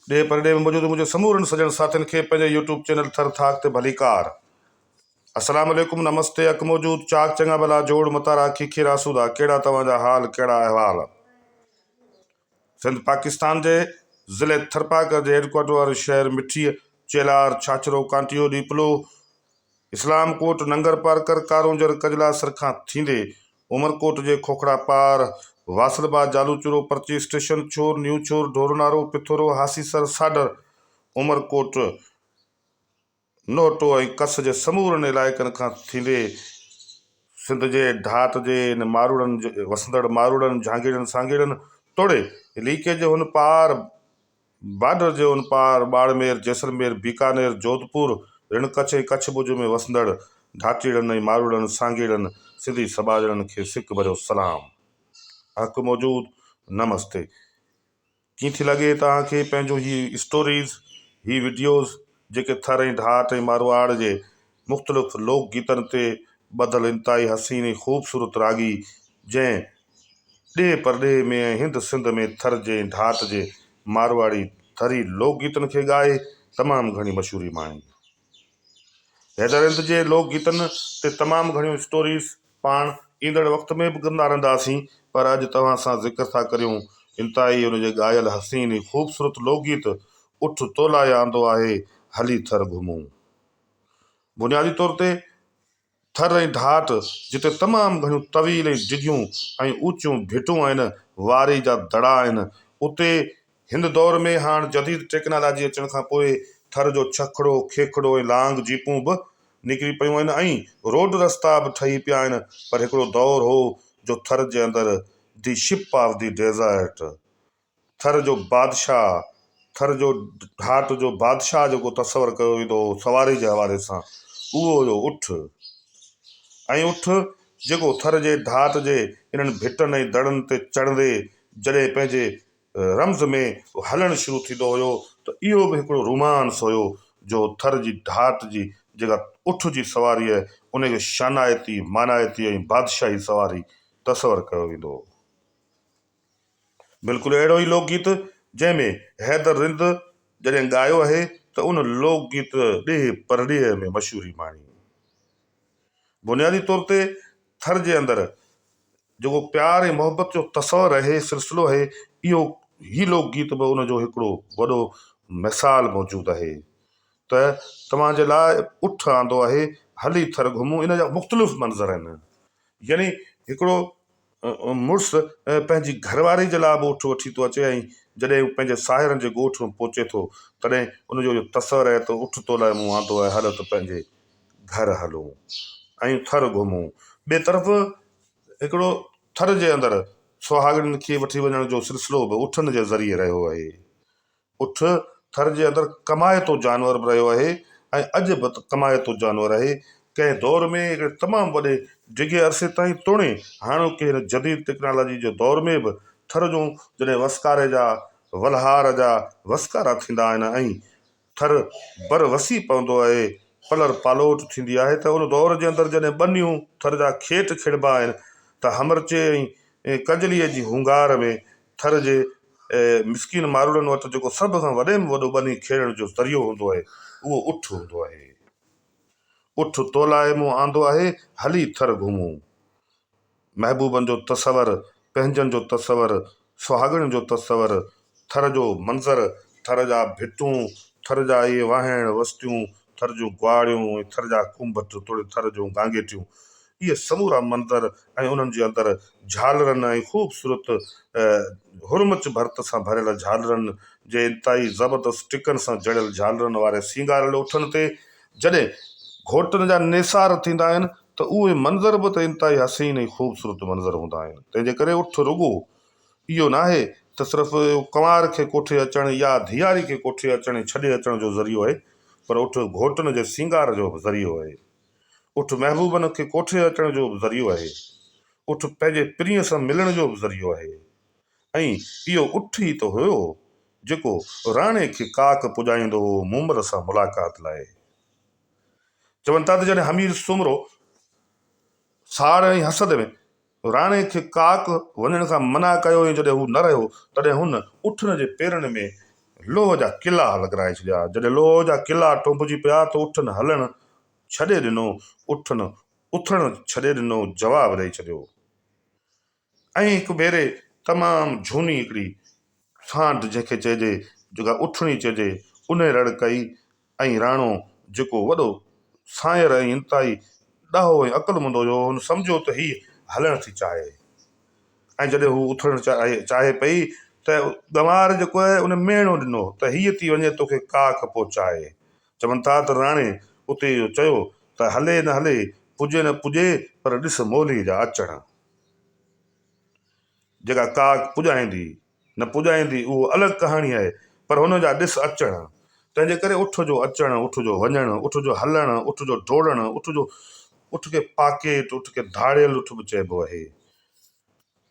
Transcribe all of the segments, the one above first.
ڏيهه پرڏيهه ۾ موجود منهنجي سمورن سڄڻ ساٿين کي پنهنجي يوٽيوب چينل ٿر ٿاڪ تي ڀليڪار. السلام عليڪم نمستي اک موجود چاڪ چڱا ڀلا جوڙ متارا کيکير آسودا ڪهڙا توهان جا حال ڪهڙا احوال. سنڌ پاڪستان جي ضلعي ٿرپارڪر جي هيڊڪوارٽر واري شهر مٺيء، چيلهار، ڇاڇرو، ڪانٽيو، ڏيپلو، اسلام ڪوٽ، ننگر پارڪر، ڪارونجهر، ڪجلاسر کان ٿيندي عمرڪوٽ جي کوکڙا پار، واصل آباد، جالوچورو، پرچي اسٽيشن، ڇور، نيو ڇور، ڍورونارو، پٿورو، هاسيسر، ساڍر، عمرڪوٽ، نوهٽو ۽ ڪس جي سمورن علائقن کان ٿيندي سنڌ جي ڍاٽ جي ان ماروئڙن وسندڙ ماروئڙن، جهانگيئڙن، سانگيئڙن توڙي ليڪي جي هن پار بارڊر جي ان پار ٻاڙمير، جيسلمير، بيڪانير، جوڌپور، رڻ ڪڇ ۽ ڪڇ ڀڄ ۾ وسندڙ ڍاٽيڙن ۽ ماروئڙن، سانگيئڙن، سنڌي سٻاجهڙن کي سڪ ڀريو سلام. حق موجود. نمستي. ڪيئن ٿي لڳي توهان کي پنهنجون هي اسٽوريز، هي وڊيوز جيڪي ٿر ۽ ڍاٽ ۽ مارواڙ جي مختلف لوڪ گيتن تي ٻڌل انتهائي حسين ۽ خوبصورت راڳي جنهن ڏيهه پرڏيهه ۾ ۽ هند سنڌ ۾ ٿر جي ۽ ڍاٽ جي مارواڙي ٿري لوڪ گيتن کي ڳائي تمام گهڻي مشهوري ماڻي. حيدر هند جي لوڪ گيتن تي تمام گهڻيون اسٽوريز پاڻ ايندڙ وقت ۾ به ڪندا رهنداسين پر اڄ توهان سان ذڪر ٿا ڪريون انتهائي ان جي ڳايل حسين ۽ خوبصورت لوڪ گيت اٺ تولاء آندو آهي هلي ٿر گهمون. بنيادي طور تي ٿر ۽ ڍاٽ جتي تمام گهڻيون طويل ۽ ڊگهيون ۽ اوچيون ڀٽون آهن، واري جا دڙا آهن، اتي هن دور ۾ هاڻ جديد ٽيڪنالاجي اچڻ کان پوء ٿر جو ڇکڙو، کيکڙو ۽ لانگ جيپون به نڪري پيون آهن ۽ روڊ رستا به ٺهي پيا آهن پر هڪڙو دور هو جو ٿر جي اندر the ship of the desert Thar جو بادشاهه، ٿر جو ڍاٽ جو بادشاهه جيڪو تصور ڪيو ويندو هو سواري جي حوالي سان اهو هيو اٺ ۽ اٺ جيڪو ٿر جي ڍاٽ جي انهن ڀٽن ۽ دڙن تي چڙهندي جڏهن پنهنجي رمز ۾ هلڻ شروع ٿيندو هيو ته اهو به هڪڙو رومانس هيو جو ٿر جي ڍاٽ جي جيڪا اٺ جي سواري آهي ان کي شانائتي، مانائتي ۽ بادشاهي سواري تصور ڪيو ويندو هو. بلڪل اهڙو ئي لوڪ گيت جنهن ۾ حيدر رند جڏهن ڳايو آهي ته ان لوڪ گيت ڏيهه پرڏيهه ۾ مشهوري ماڻي. بنيادي طور تي ٿر جي اندر جيڪو پيار ۽ محبت جو تصور آهي سلسلو آهي اهو هي لوڪ گيت به ان جو هڪڙو وڏو مثال موجود آهي ته توهان جي لاء اٺ آندو آهي هلي ٿر گهمون ان جا مختلف منظر آهن يعني هڪڙو مڙس پنهنجي گهر واري جي لاء به اٺ وٺي ٿو اچي ۽ جڏهن هو پنهنجي ساهرن جي ڳوٺ ۾ پهچي ٿو تڏهن ان جو اهو تصور آهي ته اٺ تو لاء مون آندو آهي هل ته پنهنجي گهر هلون ۽ ٿر گهمون. ٻئي طرف هڪڙو ٿر جي اندر سهاڳڻين کي وٺي وڃڻ جو سلسلو به اٺن جي ذريعي رهيو آهي. اٺ ٿر جي اندر ڪمائتو جانور به رهيو آهي ۽ اڄ به ڪمائتو جانور آهي. ڪنهن دور ۾ هڪڙي تمام وڏي ڊگهي عرصي تائين توڻي هاڻوڪي هن جديد ٽيڪنالاجي جي دور ۾ به ٿر جون جڏهن وسڪاري جا ولهار جا وسڪارا ٿيندا آهن ۽ ٿر بر وسي پوندو آهي پلر پالوٽ ٿيندي آهي ته ان دور جي اندر جڏهن ٻنيون ٿر جا کيٽ کيڙبا آهن ته همرچي ۽ ڪجليء جي هونگار ۾ ٿر جي مسڪين ماروئڙن وٽ جيڪو سڀ کان وڏي ۾ وڏو ٻني کيڙڻ جو ذريعو هوندو آهي، اهو اٺ هوندو آهي. اٺ تو لاء مون آندو آهي، هلي ٿر گهمون. محبوبن جو تصور، پنهنجن جو تصور، سهاڳڻين جو تصور، ٿر جو منظر، ٿر جا ڀٽون، ٿر جا اهي واهڻ وستيون، ٿر جون گواڙيون ۽ ٿر جا ڪنڀٽ توڙي ٿر جون گانگيٽيون، اهي سمورا منظر ۽ انهن جي اندر جهالرن ۽ خوبصورت هرمچ ڀرت سان ڀريل جهالرن جي انتهائي زبردست ٽڪن سان جڙيل جهالرن واري سينگاريل اٺن تي جڏهن گهوٽن جا نيسار ٿيندا آهن ته اهي منظر به ته انتهائي حسين ۽ خوبصورت منظر هوندا آهن تنهن جي ڪري اٺ رڳو اهو ناهي ته صرف ڪنوار کي ڪوٺي اچڻ يا ڌيئاري کي ڪوٺي اچڻ ۽ ڇڏي اچڻ جو ذريعو آهي پر اٺ گهوٽن جي سينگار جو به ذريعو آهي. اٺ محبوبن کي ڪوٺي اچڻ جو به ذريعو آهي. اٺ پنهنجي پرينء سان ملڻ جو به ذريعو آهي. ۽ اهو اٺ ئي ته هيو، جيڪو راڻي کي ڪاڪ پڄائيندو هو مومل سان ملاقات لاء. چون ٿا ته جڏهن حمير سومرو ساڙ ۽ حسد ۾ راڻي کي ڪاڪ وڃڻ کان منع ڪيو ۽ جڏهن هو نه رهيو، تڏهن هن اٺن جي پيرن ۾ لوهه جا قلعا لڳرائي ڇڏيا. جڏهن لوهه جا قلعا ٽنبجي پيا ته اٺن هلڻ ڇڏي ڏنو، اٺن اٿڻ ڇڏي ڏنو، جواب ڏئي ڇڏيو. ۽ هڪ ڀيري تمام جهوني هڪڙي سانڍ جنهن کي چئجي، جيڪا اٺڻي چئجي، انهي رڙ ڪئي ۽ راڻو جيڪو وڏو سانئر ۽ انتهائي ڏاهو ۽ عقلمند هيو، هن سمجهيو ته هيء هلڻ ٿي چاهي ۽ جڏهن هو اٿڻ چاهي پئي ته ڳنوار جيڪو آهي ان ميڻو ڏنو ته هيء ٿي وڃي توکي ڪاڪ پهچائي. چون ٿا ته راڻي اتي اهو چيو ته هلي نه هلي، پڄي نه پڄي پر ڏس مولي جا اچڻ. جيڪا ڪاڪ پڄائيندي نه پڄائيندي اهو الڳ ڪهاڻي آهي پر هن جا ڏس اچڻ، تنهن جي ڪري اٺ جو اچڻ، اٺ جو وڃڻ، اٺ جو هلڻ، اٺ جو ڊوڙڻ، اٺ جو اٺ کي پاڪيٽ، اٺ کي ڌاڙيل اٺ به چئبو آهي.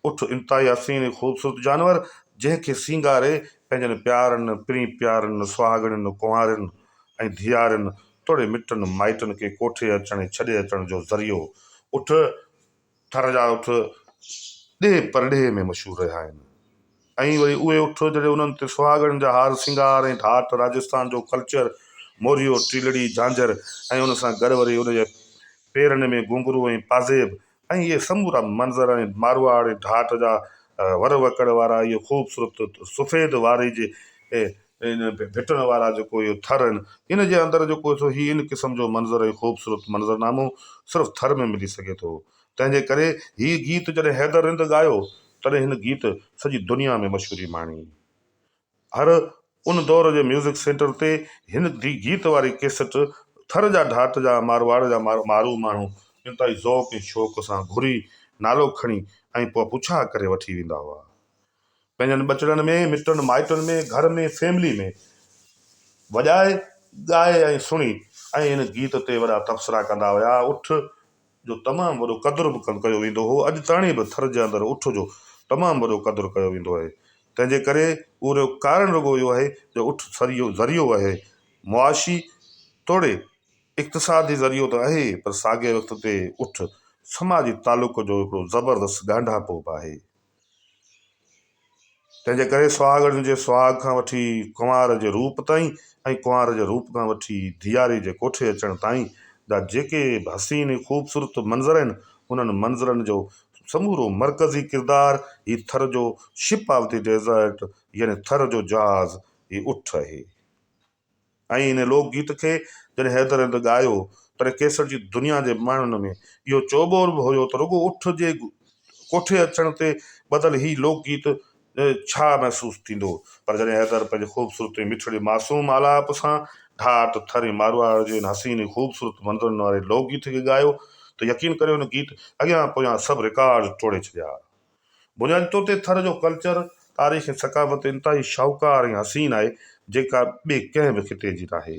اٺ انتهائي حسين ۽ خوبصورت جانور جنهن کي سينگاري پنهنجن پيارن، پرين پيارن، سهاڳڻين، ڪنوارين ۽ ڌيئارين توڙي مٽن مائٽن کي ڪوٺي اچڻ ۽ ڇڏي اچڻ جو ذريعو اٺ ٿر جا اٺ ڏيهه پرڏيهه ۾ مشهور رهيا آهن ۽ وري اهي اٺ جڏهن انهن تي سهاڳڻين جا هار سينگار ۽ ڍاٽ راجستان جو ڪلچر موريو ٽيلڙي جهانجهر ۽ ان سان گڏ وري ان جي پيرن ۾ گهنگهرو ۽ پازيب ۽ اهي سمورا منظر ۽ مارواڙ ۽ ڍاٽ جا ور وڪڙ وارا اهي خوبصورت سفيد واري جي ڀٽن وارا جيڪو اهو ٿر آهن ان جي اندر جيڪو سو هي ان قسم جو منظر ۽ خوبصورت منظرنامو صرف ٿر ۾ ملي سگهي ٿو تنهن جي ڪري هي گيت جڏهن حيدر رند ڳايو تڏهن هن گيت سڄي دنيا ۾ مشهوري ماڻي هر ان دور جي ميوزڪ سينٽر تي هن گيت واري ڪيسٽ ٿر جا ڍاٽ جا مارواڙ جا مارو ماڻهو انتهائي ذوق ۽ شوق سان گهري نالو کڻي ۽ پوء پڇا ڪري وٺي ويندا هئا. پنهنجن ٻچڙن ۾، مٽن مائٽن ۾، گهر ۾، فيملي ۾ وڄائي، ڳائي ۽ سڻي ۽ ان گيت تي وڏا تبصرا ڪندا هيا. اٺ جو تمام وڏو قدر به ڪيو ويندو هو. اڄ تاڻي به ٿر جي اندر اٺ جو تمام وڏو قدر ڪيو ويندو آهي. تنهن جي ڪري ان جو ڪارڻ رڳو اهو آهي جو اٺ ذريعو آهي معاشي توڙي اقتصادي ذريعو ته آهي پر ساڳئي وقت تي اٺ سماجي تعلق جو هڪڙو زبردست ڳانڍاپو به آهي. تنهن جي ڪري سهاڳڻ جي سهاڳ کان وٺي ڪنوار جي روپ تائين ۽ ڪنوار جي روپ کان وٺي ڌيئاري جي ڪوٺي اچڻ تائين جا جيڪي به حسين ۽ خوبصورت منظر آهن، انهن منظرن جو سمورو مرڪزي ڪردار هي ٿر جو شپ آف the desert يعني ٿر جو جهاز هي اٺ آهي. ۽ ان لوڪ گيت کي جڏهن حيدر رند ڳايو، تڏهن ڪيسر جي دنيا جي ماڻهن ۾ اهو چوٻول به هيو ته رڳو اٺ جي ڪوٺي اچڻ تي ٻڌل هي لوڪ گيت ڇا محسوس ٿيندو؟ پر جڏهن حيدر پنهنجي خوبصورت ۽ مٺڙي معصوم آلاپ سان ڍاٽ، ٿر ۽ مارواڙ جي ان حسين ۽ خوبصورت منظرن واري لوڪ گيت کي ڳايو ته يقين ڪريو ان گيت اڳيان پويان سڀ رڪارڊ ٽوڙي ڇڏيا. بنيادي طور تي ٿر جو ڪلچر، تاريخ ۽ ثقافت انتهائي شاهوڪار ۽ حسين آهي، جيڪا ٻئي ڪنهن به خطي جي ناهي.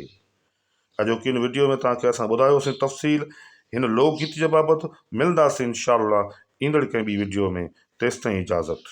اڄوڪي هن وڊيو ۾ توهان کي اسان ٻڌايوسين تفصيل هن لوڪ گيت جي بابت، ملنداسين انشاء الله ايندڙ ڪنهن ٻي وڊيو ۾ تيستائين اجازت.